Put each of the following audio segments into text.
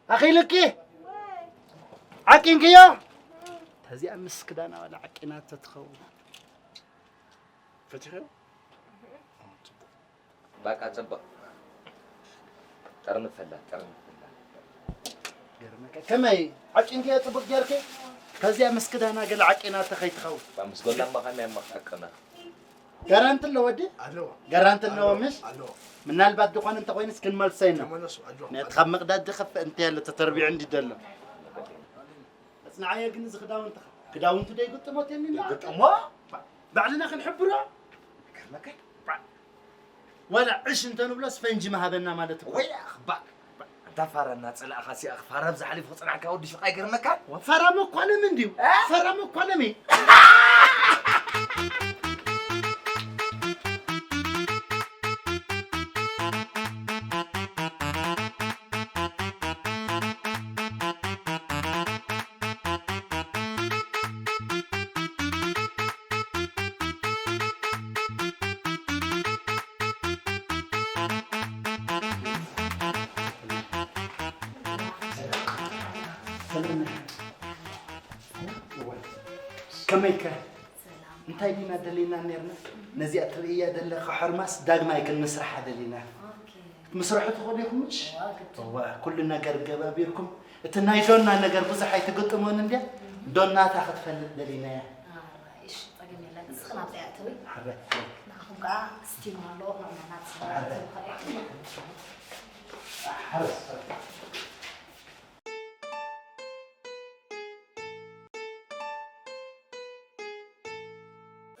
ኣኺልኪ? ዓቂንክዮ? ተዚኣ ምስ ክዳና ዋላ ዓቂናቶ ትኸውን። ፈቲኽዮ? ባቃ ጽቡቕ። ጠርንፈላ፣ ጠርንፈላ። ገርመካ። ከመይ? ዓቂንክዮ ጽቡቕ ጌርኪ? ከዚኣ ምስ ክዳና ገለ ዓቂናቶ ከይትኸውን። ባ ምስ ጎላ እሞ ከመይ እሞ ዓቅና? ጋራንቲ ኣለዎ ወዲ? ኣለዎ። ጋራንቲ ኣለዎ ኣለዎ፣ ምሽ? ኣለዎ። ምናልባት ዝኾነ እንተኾይኑስ ክንመልሶ ኢና። ተመለሱ፣ ኣለዎ። ምኽንያቱ ካብ ምቕዳድ ዝኸፍእ እንታይ ኣሎ ተተርቢዑ እንዲ ደሎ። ኣጽንዓዮ ግን እዚ ክዳውንትኻ። ክዳውንቱ ዶ ይግጥሞ ተኒ እንዳ? ይግጥሞ? ባ-፣ ባዕልና ክንሕብሮ? ይገርመካ። ባ-፣ ዋላ ዕሽ እንተንብሎስ ፈንጂ ምሃበና ማለት እኮ። ወይ ኣኽባእ። ኣንታ ፋራ እናጸላእኻ ሲኣ ፋራ ብዝሓሊፉ ክጸናሕካ ወዲ ሹቕ ኣይገርመካን? ፋራ መኳነሚ እንድዩ። እ? ፋራ መኳነሚ። ከመይ ከ? ሰላም። እንታይ ዲና ደሊና ኔርና? ነዚኣ ትርእያ ዘለኻ ሕርማስ ዳግማይ ክንስርሓ ደሊና። ኦኬ። ክትምስርሑ ትኽእሉ ኢኹም ምሽ? እዋ፣ ግድን። እዋ፣ ኩሉ ነገር ገባቢርኩም። እቲ ናይ ዶና ነገር ብዙሕ ኣይትግጥሞን እንድያ። ዶናታ ክትፈልጥ ደሊናያ። ኣራይ፣ እሺ፣ ጸገም የለን። እስኺ ናብዚ ኣተዊ። ሓራይ። ንዓኹም ከኣ ስቲም ኣሎ፣ ንዑ ናብዚ ሓራይ። ኣተዊ። ሓራይ።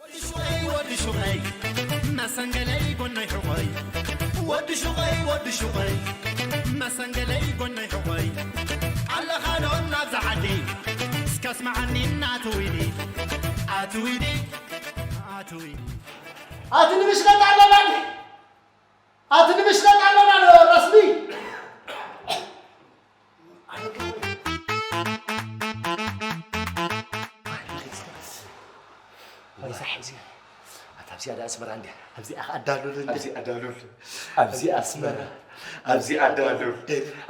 ወዲ ሹቐይ፣ ወዲ ሹቐይ፣ መሰንገለይ ጎነይ ሕቖይ። ወዲ ሹቐይ፣ ወዲ ሹቐይ፣ መሰንገለይ ጎነይ ሕቖይ። ኣለኻ ዶ ናብዛ ዓዲ? እስከ ስምዓኒ እናትዊዲ፣ ኣትዊዲ፣ ኣትዊዲ። ኣቲ ንምሽለጥ ኣለና ዲ? ኣቲ ንምሽለጥ ኣለና ዶ ረስሚ? ኣታ ኣብዚኣ ዳ ኣስመራ እንድያ። ኣብዚኣ ኸኣ ኣዳሉሉ እንድያ። ኣብዚ ኣዳሉሉ። ኣብዚ ኣስመራ። ኣብዚ ኣዳሉሉ።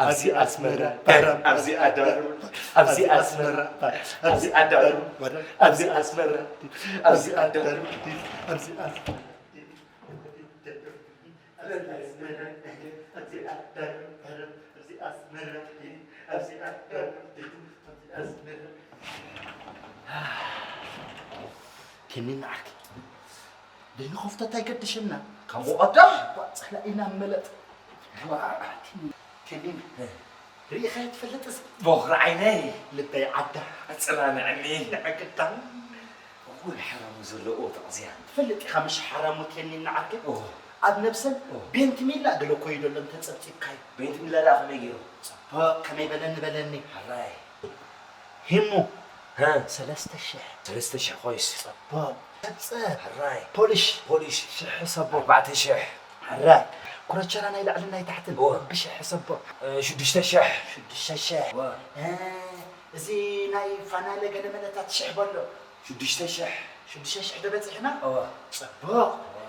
ኣብዚ ኣስመራ። ኣብዚ ኣዳሉሉ። ኣብዚ ኣስመራ። ኣብዚ ኣዳሉሉ። ኣብዚ ኣስመራ። ኣብዚ ኣዳሉሉ። ኣብዚ ኣስመራ። ኬኒን ንዓኪ ደይንኸፍቶ እንታይ ገድሽና? ካብ ሙቐት ዶ? ጸላኢና መለጥ። ዋ፣ ኬኒን፣ እ። ርኢኻዮ ትፈልጥስ? ቦኽሪ ዓይነይ። ልበይ ዓዳ። ኣጸናንዐኒ። ንዕግታ። እወ፣ ሓራሙ ዘለዎ ተቕዝያ። ትፈልጥ ኢኻ ምሽ ሓራሙ ኬኒን ንዓኪ? እወ። ኣብ ነብሰን እወ። ቤንት ሚላ ገለ እኮ እዩ ደሎ እንተጸብጺብካዮ። ቤንት ሚላ ደኣ ከመይ ገይሩ? ጸበቕ ከመይ በለኒ በለኒ። ሓራይ። ሂሙ። ሀ። ሰለስተ ሽሕ። ሰለስተ ሽሕ ኮይስ። ጸበቕ። ጸብጸብ። ሓራይ። ፖሊሽ። ፖሊሽ። ሽሕ ሕሰቦ። ኣርባዕተ ሽሕ። ሓራይ። ኩረቸራ ናይ ላዕልን ናይ ታሕትን። እወ። ብሽሕ ሕሰቦ። እ፣ ሽዱሽተ ሽሕ። ሽዱሽተ ሽሕ። እወ። እ፣ እዚ ናይ ፋናለ ገለ መለታት ሽሕ በሎ። ሽዱሽተ ሽሕ። ሽዱሽተ ሽሕ ዶ በጺሕና? እወ። ጽቡቕ። እወ።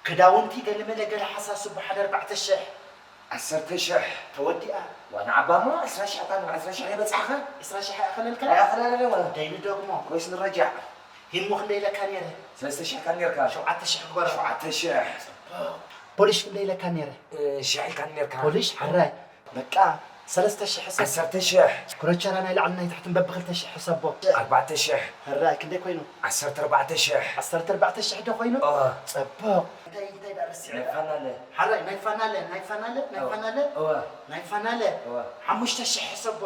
ክዳውንቲ ገለ መለ ገለ ሓሳስቦ ሓደ ኣርባዕተ ሽሕ። ዓሰርተ ሽሕ። ተወዲኣ። ዋ፣ ንዓባሞ ዕስራ ሽሕ እታ ንዕስራ ሽሕ የበጻሕኻ? ዕስራ ሽሕ ኣይኣኸለልካ? ኣይኣኸለለይ ወላ። ደይንደግሞ። ኮይስ ንረጃዕ። ሂሞ ክንደይ ኢለካ ነይረ? ሰለስተ ሽሕ ኢልካ ነይርካ። ሸውዓተ ሽሕ ግበሮ። ሸውዓተ ሽሕ። ፖሊሽ ክንደይ ኢለካ ነይረ? እ፣ ሽሕ ኢልካ ነይርካ። ፖሊሽ፣ ሕራይ። በቃ፣ ሰለስተ ሽሕ ሕሰብ። ዓሰርተ ሽሕ። ኩረቸራ ናይ ላዕሊ ናይ ታሕትን በብኽልተ ሽሕ ሕሰቦ። ኣርባዕተ ሽሕ። ሕራይ፣ ክንደይ ኮይኑ? ዓሰርተ ኣርባዕተ ሽሕ። ዓሰርተ ኣርባዕተ ሽሕ ዶ ኮይኑ? እ። ጸቡቕ። እንታይ፣ እንታይ ደኣ ረሲዐ ናይ ደኣ? ፋናለ። ሕራይ፣ ናይ ፋናለ፣ ናይ ፋናለ፣ ናይ እ። ፋናለ፣ እወ። ናይ ፋናለ። እወ። ሓሙሽተ ሽሕ ሕሰቦ።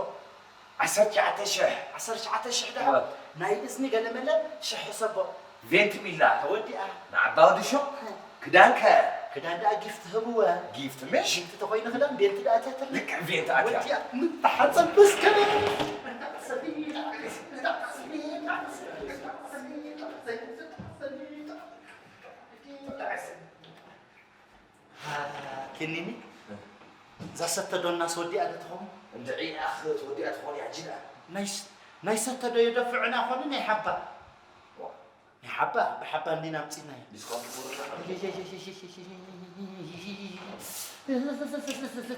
ዓሰርተ ትሽዓተ ሽሕ። ዓሰርተ ትሽዓተ ሽሕ ደኣ እወ። ናይ እዝኒ ገለመለ ሽሕ ሕሰቦ። ቬንት ሚላ። ተወዲኣ። ንዓባ ወዲ ሹቕ። ህ። ክዳንከ? ክዳን ደኣ ጊፍት ህብወ። ጊፍት ምሽ? ጊፍት ተኾይኑ ክዳን ቬንት ደኣ ትያትር። ልክዕ ቬንት ኣትያ። ወዲኣ። ምተሓጸብ በስከለ። ኬኒኒ፣ እዛ ሰተ ዶ እናስ ወዲኣ ዶ ትኸውን? እንድዒ ኣኽ ትወዲኣ ትኾን እያ፣ ሕጂ ደኣ። ናይ ስ-፣ ናይ ሰተ ዶ የደፍዕና ኾኑ ናይ ሓባ? ዋ። ናይ ሓባ፣ ብሓባ እንዲና ኣምጺእናዮ። ዲስካውንት ይገብሩልና።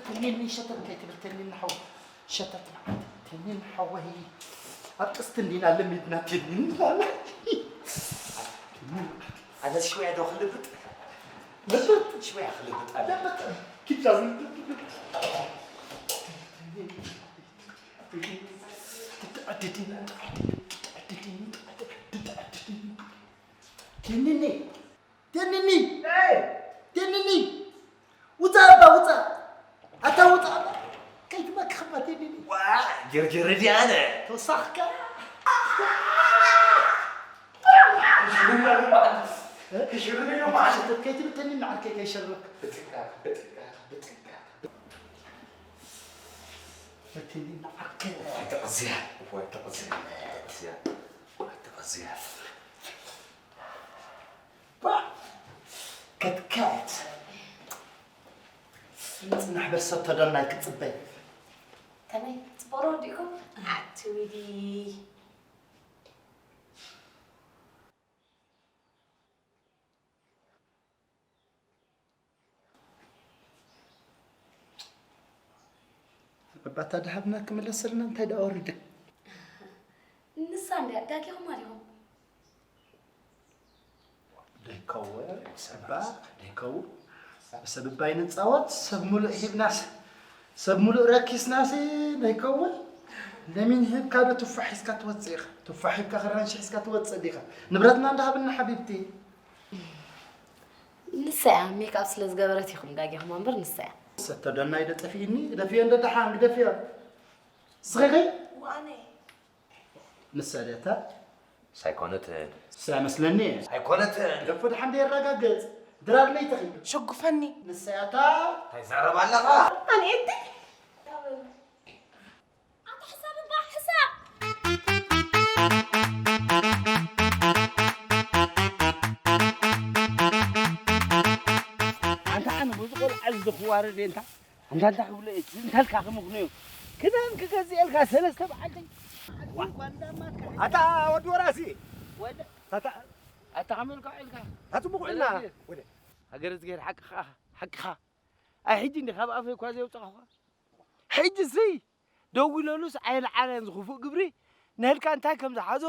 ኬኒኒ ሸተት ከይትብል፣ ኬኒኒ ሓው። ሸተት መዓት። ቴኒን ሓወይ፣ ኣብ ጥስቲ እንዲና ለሚድና ቴኒን ንላለ። ኣነስ ሽወያ ዶ ክልብጥ? ልብጥ? ሽወያ ክልብጥ ኣለ። ልብጥ? ኪድ ጃዝ ልብጥ? ቴኒኒ! ቴኒኒ! ቴኒኒ! ውፃእ እባ፣ ውፃእ! ኣታ ውፃእ እባ! ከይትመክኸባ ቴኒኒ! ዋ! ጀርጀር ድያ ኣነ? ተወሳኽካ! ክሽርብ ኢሉ ማለት። እ? ክሽርብ ኢሉ ማለት። ሽርብ ከይትብል ቴኒኒ ዓርከይ ከይሸርብክ። ብጥንቃቕ፣ ብጥንቃቕ፣ ብጥንቃቕ። ቴኒኒ ዓርከይ። ተቐዝያ፣ ወይ ተቐዝያ፣ ተቐዝያ፣ ተቐዝያ። ባ! ከትካት። ጽናሕ በል ሰቶ ዶናይ ክትጽበይ። ከመይ ጽቡቕ ዶ ወዲእኩም? ኣቲ ዊዲ። እባ እታ ደሃብና ክምለሰልና እንታይ ደኣ ወሪዱ? ንሳ እንድያ፣ ዳጊኹማ ዲኹም? ደይከውን፣ እባ ደይከውን። ሰብ እባ ኣይንጻወት፣ ሰብ ሙሉእ ሂብናስ፣ ሰብ ሙሉእ ረኪስናሲ ደይከውን። ለሚን ሂብካ ዶ ቱፋሕ ሒዝካ ትወጽእ ኢኻ? ቱፋሕ ሂብካ ክራንሽ ሒዝካ ትወጽእ ዲኻ? ንብረትና እንዳሃብና ሓቢብቲ። ንሳ እያ ሜክኣፕ ስለ ዝገበረት ኢኹም ዳጊኹማ እምበር ንሳ እያ። ሰተደናይ ዶ ጠፊእኒ? ግደፍዮ እንዶ ደሓን ግደፍዮ። ስኺ ኸይ? ዋነ። ንሳ ድያ እታ? ሳይኮነትን። ንሳ መስለኒ። ሳይኮነትን። ደፎ ደሓን ዶ የረጋግጽ? ድራር ለይተኺ። ሸጉፈኒ። ንሳ እያ እታ? እንታይ ዛረብ ኣለኻ? ኣንኤቲ። ኣታ ሕሳብ እባ ሕሳብ። ኣንታ ኣነ በዚ ቆልዓ እዚ ዝኽዋረድ እየ እንታ። ኣንታ እንታይ ክብሎ እየ? እንታልካ ክምኽንዮ? ክዳን ክገዝኤልካ ሰለስተ በዓልቲ። ኣታ ወዲ ወራሲ። ወደ-፣ ኣታ ኣታ ከመልካ ኢልካ? ኣታ ጽቡቕ ኢልና። ወደ-፣ ወደ-፣ ሃገረ ዝገር ሓቅኻ፣ ሓቅኻ። ኣይ ሕጂ እንዲ ካብ ኣፈይ እኳ ዘየውጻእኹኻ። ሕጂ ሲ ደዊለሉስ ኣይለዓለን ዝኽፉእ ግብሪ። ነልካ እንታይ ከም ዝሓዞ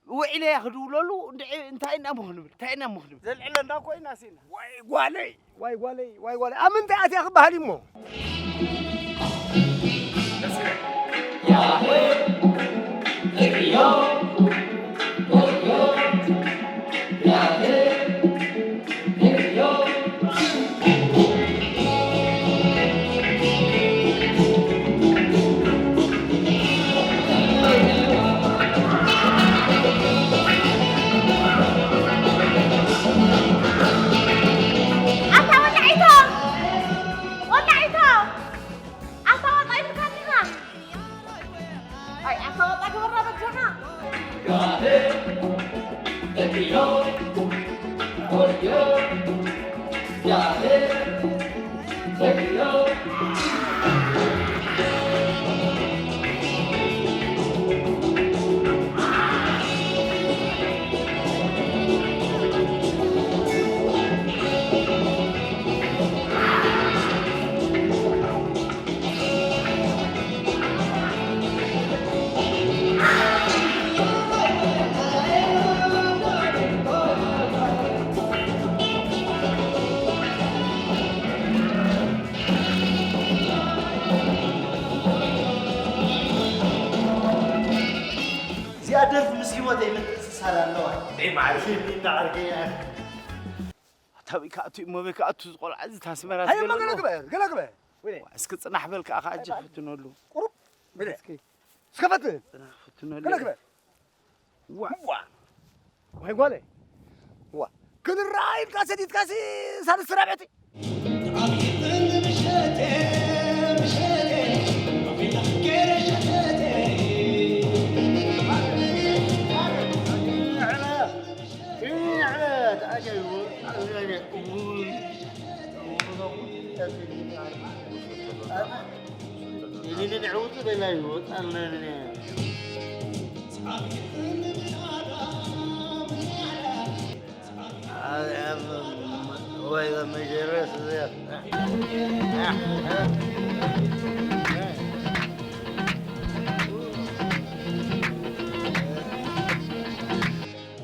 ውዒለ እያ ክድውለሉ። እንድዒ እንታይ ኢና እሞ ክንብል? እንታይ ኢና እሞ ክንብል? ዘልዕለና እኮ ኢና ሲና። ዋይ ጓለይ፣ ዋይ ጓለይ፣ ዋይ ጓለይ። ኣብ ምንታይ ኣትያ ክበሃል እዩ እሞ? ኣታ ወላዒቶ! ወላዒቶ! ኣታ ወጣ ኢልካ ዲኻ? ኣይ፣ ኣታ ወጣ ግበራ በጃኻ። እዚኣ ደርፊ ምስ ህይወተይ ምትእስሳር ኣለዋ። ደይ ማዕርፊ። ፊልም እናዓርከይ እያ። ኣታ በይ ክኣቱ እሞ በይ ክኣቱ ዝቆልዓ እዚ ታስመራ ሃየ እሞ ዝገለሎ። ገለ ግበር፣ ገለ ግበር። ወይኔ። እስኪ ጽናሕ በል ከኣ ከኣ ኣጀ ኣይባል። ፈትነሉ። ቁሩብ። ወይኔ። እስኪ እስከ ፈትን። ጽናሕ ፈትነሉ። ገለ ግበር። ዋ። ዋ። ወይ ጓለይ። ዋ። ክንረኣይ ኢልካ ሰዲድካሲ ሳልስቲ ራብዕቲ።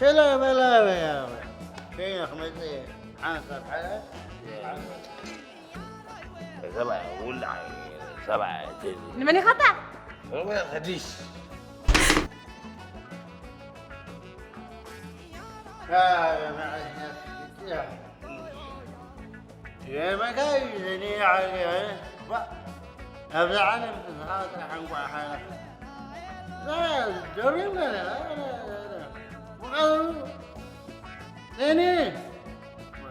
ሸለ በላ በያ። ከይነ ክመጽእ ዓንሰር ሓደ። ሰብኣይ ውላዕ ሰብኣይ ንመን ኢኻታ? ሰብኣይ ኸዲሽ። የመጋይ ዘኒ ዓገ ባ ኣብዛ ዓለም ፍስሓ ጥራሕ እንቋዕ ሓለፈ። ደሪመ ብቐሩ ዘኒ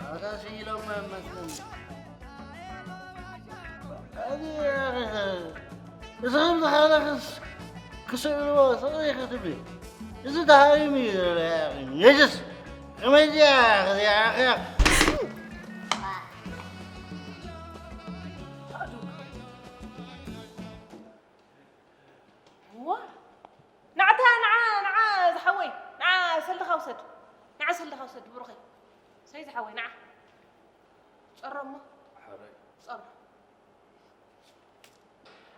ኣታ ስኢሎም መስለኒ። እዚ ከም ዝሓለኽስ ክስእልዎ ስቕ ኢኺ ትብሊ። እዚ ተሃሪሙ እዩ ዘሎ ያኺ። ነጅስ ከመይ ድያ ክዚኣ ያኺ። ዋ ናዕታ ንዓ ንዓ ዝሓወይ ንዓ ሰልድኻ ውሰድ። ንዓ ሰልድኻ ውሰድ ብሩኸይ። ሰይ ዝሓወይ ንዓ ጸሮሞ ጸሮ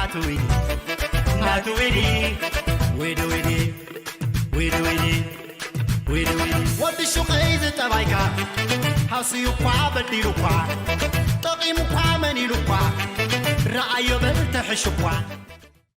ናቱ ዊዲ ናቱ ዊዲ ዊዲ ዊዲ ዊዲ ዊዲ ዊዲ ዊዲ ወዲ ሹቐይ ዝጠባይካ ሃስዩ እኳ በዲሉ እኳ ጠቒሙ እኳ መን ኢሉ እኳ ረኣዮ በል ተሕሽ እኳ